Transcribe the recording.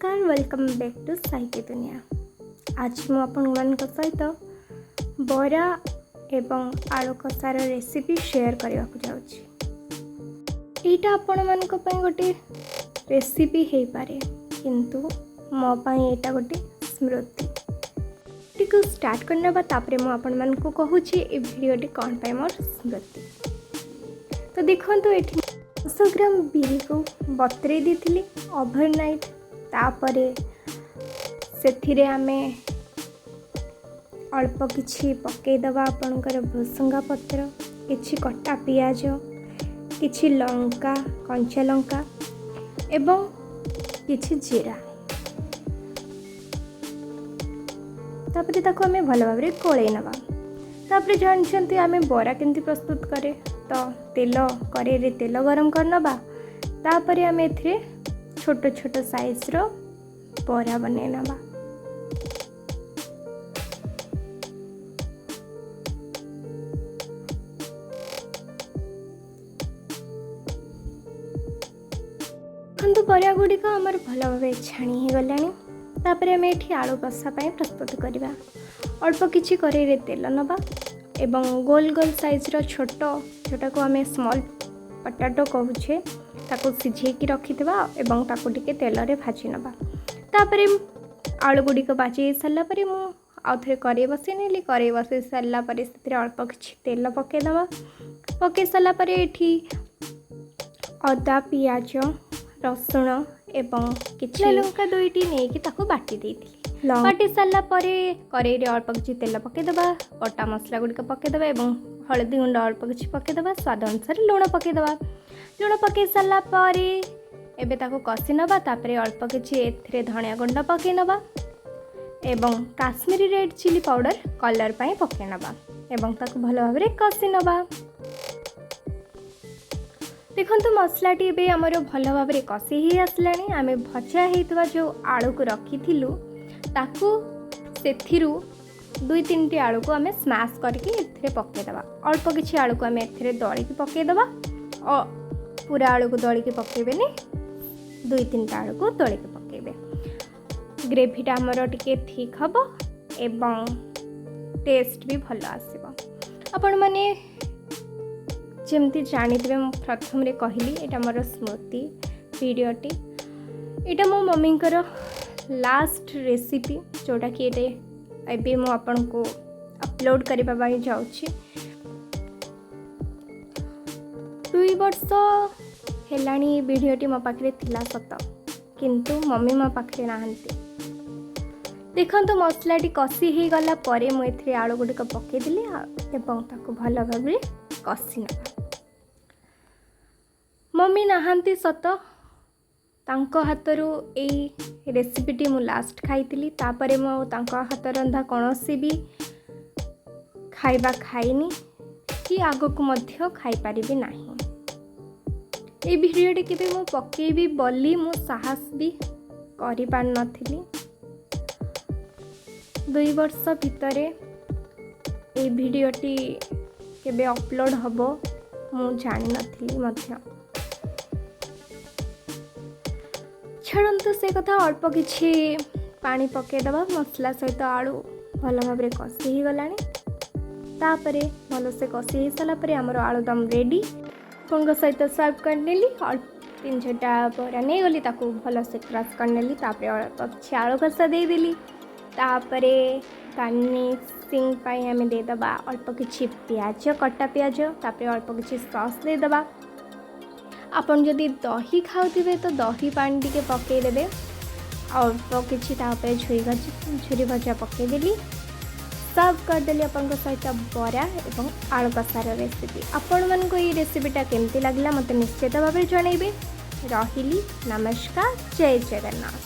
ନମସ୍କାର, welcome back to ସାହିତ୍ୟ ଦୁନିଆ। ଆଜି ମୁଁ ଆପଣମାନଙ୍କ ସହିତ ବରା ଏବଂ ଆଳୁ କଷାର ରେସିପି ସେୟାର କରିବାକୁ ଯାଉଛି। ଏଇଟା ଆପଣମାନଙ୍କ ପାଇଁ ଗୋଟେ ରେସିପି ହେଇପାରେ, କିନ୍ତୁ ମୋ ପାଇଁ ଏଇଟା ଗୋଟେ ସ୍ମୃତି। ଟିକୁ ଷ୍ଟାର୍ଟ କରିନେବା, ତାପରେ ମୁଁ ଆପଣମାନଙ୍କୁ କହୁଛି ଏ ଭିଡ଼ିଓଟି କ'ଣ ପାଇଁ ମୋର ସ୍ମୃତି। ତ ଦେଖନ୍ତୁ, ଏଠି 100 ଗ୍ରାମ ବିରିକୁ ବତୁରେଇ ଦେଇଥିଲି ଓଭରନାଇଟ୍। ତାପରେ ସେଥିରେ ଆମେ ଅଳ୍ପ କିଛି ପକାଇଦେବା ଆପଣଙ୍କର ଭୃସଙ୍ଗା ପତ୍ର, କିଛି କଟା ପିଆଜ, କିଛି ଲଙ୍କା, କଞ୍ଚା ଲଙ୍କା ଏବଂ କିଛି ଜିରା। ତାପରେ ତାକୁ ଆମେ ଭଲ ଭାବରେ ଗୋଳେଇ ନେବା। ତାପରେ ଜାଣିଛନ୍ତି ଆମେ ବରା କେମିତି ପ୍ରସ୍ତୁତ କରେ। ତ ତେଲ କରେଇରେ ତେଲ ଗରମ କରିନେବା। ତାପରେ ଆମେ ଏଥିରେ ଛୋଟ ଛୋଟ ସାଇଜ୍ର ବରା ବନେଇ ନେବା। ଦେଖନ୍ତୁ, ବରା ଗୁଡ଼ିକ ଆମର ଭଲ ଭାବେ ଛାଣି ହେଇଗଲାଣି। ତାପରେ ଆମେ ଏଠି ଆଳୁ କଷା ପାଇଁ ପ୍ରସ୍ତୁତ କରିବା। ଅଳ୍ପ କିଛି କରେଇରେ ତେଲ ନେବା ଏବଂ ଗୋଲ ଗୋଲ ସାଇଜ୍ର ଛୋଟ, ଯେଉଁଟାକୁ ଆମେ ସ୍ମଲ୍ ପଟାଟୋ କହୁଛେ, ତାକୁ ସିଝେଇକି ରଖିଥିବା ଏବଂ ତାକୁ ଟିକେ ତେଲରେ ଭାଜି ନେବା। ତାପରେ ଆଳୁ ଗୁଡ଼ିକ ଭାଜି ହେଇସାରିଲା ପରେ ମୁଁ ଆଉ ଥରେ କରେଇ ବସେଇ ନେଲି। କରେଇ ବସେଇ ସାରିଲା ପରେ ସେଥିରେ ଅଳ୍ପ କିଛି ତେଲ ପକାଇଦେବା। ପକାଇ ସାରିଲା ପରେ ଏଠି ଅଦା, ପିଆଜ, ରସୁଣ ଏବଂ କିଛି ଲଙ୍କା ଦୁଇଟି ନେଇକି ତାକୁ ବାଟି ଦେଇଥିଲି। ବାଟି ସାରିଲା ପରେ କରେଇରେ ଅଳ୍ପ କିଛି ତେଲ ପକାଇଦେବା, ବଟା ମସଲା ଗୁଡ଼ିକ ପକାଇଦେବା ଏବଂ ହଳଦୀ ଗୁଣ୍ଡ ଅଳ୍ପ କିଛି ପକାଇଦେବା, ସ୍ୱାଦ ଅନୁସାରେ ଲୁଣ ପକାଇଦେବା। ଲୁଣ ପକାଇ ସାରିଲା ପରେ ଏବେ ତାକୁ କଷି ନେବା। ତାପରେ ଅଳ୍ପ କିଛି ଏଥିରେ ଧନିଆ ଗୁଣ୍ଡ ପକାଇ ନେବା ଏବଂ Kashmiri red chilli powder colour ପାଇଁ ପକାଇ ନେବା ଏବଂ ତାକୁ ଭଲ ଭାବରେ କଷି ନେବା। ଦେଖନ୍ତୁ, ମସଲାଟି ଏବେ ଆମର ଭଲ ଭାବରେ କଷି ହେଇ ଆସିଲାଣି। ଆମେ ଭଜା ହେଇଥିବା ଯେଉଁ ଆଳୁକୁ ରଖିଥିଲୁ, ତାକୁ ସେଥିରୁ ଦୁଇ ତିନିଟି ଆଳୁକୁ ଆମେ ସ୍ମାସ୍ କରିକି ଏଥିରେ ପକାଇଦେବା। ଅଳ୍ପ କିଛି ଆଳୁକୁ ଆମେ ଏଥିରେ ଦଳିକି ପକାଇଦେବା। ପୁରା ଆଳୁକୁ ଦଳିକି ପକାଇବେନି, ଦୁଇ ତିନିଟା ଆଳୁକୁ ଦଳିକି ପକାଇବେ। ଗ୍ରେଭିଟା ଆମର ଟିକେ ଥିକ୍ ହେବ ଏବଂ ଟେଷ୍ଟ ବି ଭଲ ଆସିବ। ଆପଣମାନେ ଯେମିତି ଜାଣିଥିବେ, ମୁଁ ପ୍ରଥମରେ କହିଲି, ଏଇଟା ମୋର ସ୍ମୃତି ଭିଡ଼ିଓଟି। ଏଇଟା ମୋ ମମିଙ୍କର ଲାଷ୍ଟ ରେସିପି, ଯେଉଁଟାକି ଏଇଟା ଏବେ ମୁଁ ଆପଣଙ୍କୁ ଅପଲୋଡ଼ କରିବା ପାଇଁ ଯାଉଛି। 2 ବର୍ଷ ହେଲାଣି ଏ ଭିଡ଼ିଓଟି ମୋ ପାଖରେ ଥିଲା ସତ, କିନ୍ତୁ ମମି ମୋ ପାଖରେ ନାହାନ୍ତି। ଦେଖନ୍ତୁ, ମସଲାଟି କଷି ହେଇଗଲା ପରେ ମୁଁ ଏଥିରେ ଆଳୁ ଗୁଡ଼ିକ ପକାଇଦେଲି ଏବଂ ତାକୁ ଭଲ ଭାବରେ କଷି ନେବା। ମମି ନାହାନ୍ତି ସତ, ତାଙ୍କ ହାତରୁ ଏଇ ରେସିପିଟି ମୁଁ ଲାଷ୍ଟ ଖାଇଥିଲି। ତାପରେ ମୁଁ ଆଉ ତାଙ୍କ ହାତ ରନ୍ଧା କୌଣସି ବି ଖାଇବା ଖାଇନି କି ଆଗକୁ ମଧ୍ୟ ଖାଇପାରିବି ନାହିଁ। ଏଇ ଭିଡ଼ିଓଟି କେବେ ମୁଁ ପକାଇବି ବୋଲି ମୁଁ ସାହସ ବି କରିପାରିନଥିଲି। 2 ବର୍ଷ ଭିତରେ ଏଇ ଭିଡ଼ିଓଟି କେବେ ଅପଲୋଡ଼ ହେବ ମୁଁ ଜାଣିନଥିଲି ମଧ୍ୟ। ଛାଡ଼ନ୍ତୁ ସେ କଥା। ଅଳ୍ପ କିଛି ପାଣି ପକାଇଦେବା। ମସଲା ସହିତ ଆଳୁ ଭଲ ଭାବରେ କଷି ହେଇଗଲାଣି। ତାପରେ ଭଲସେ କଷି ହେଇସାରିଲା ପରେ ଆମର ଆଳୁଦମ ରେଡ଼ି। ଆପଣଙ୍କ ସହିତ ସର୍ଭ କରିନେଲି। ଅଳ୍ପ ତିନି ଚାରିଟା ବରା ନେଇଗଲି, ତାକୁ ଭଲସେ କ୍ରସ୍ କରିନେଲି। ତାପରେ ଅଳ୍ପ କିଛି ଆଳୁ କଷା ଦେଇଦେଲି। ତାପରେ ଗାର୍ନିସିଂ ପାଇଁ ଆମେ ଦେଇଦେବା ଅଳ୍ପ କିଛି ପିଆଜ, କଟା ପିଆଜ। ତାପରେ ଅଳ୍ପ କିଛି ସସ୍ ଦେଇଦେବା। ଆପଣ ଯଦି ଦହି ଖାଉଥିବେ ତ ଦହି ପାଣି ଟିକେ ପକାଇଦେବେ ଅଳ୍ପ କିଛି। ତା ଉପରେ ଛୁରୀ ଭଜା ପକାଇଦେଲି, ସର୍ଭ କରିଦେଲି ଆପଣଙ୍କ ସହିତ ବରା ଏବଂ ଆଳୁ କଷାର ରେସିପି। ଆପଣମାନଙ୍କୁ ଏଇ ରେସିପିଟା କେମିତି ଲାଗିଲା, ମୋତେ ନିଶ୍ଚିତ ଭାବରେ ଜଣାଇବେ। ରହିଲି, ନମସ୍କାର, ଜୟ ଜଗନ୍ନାଥ।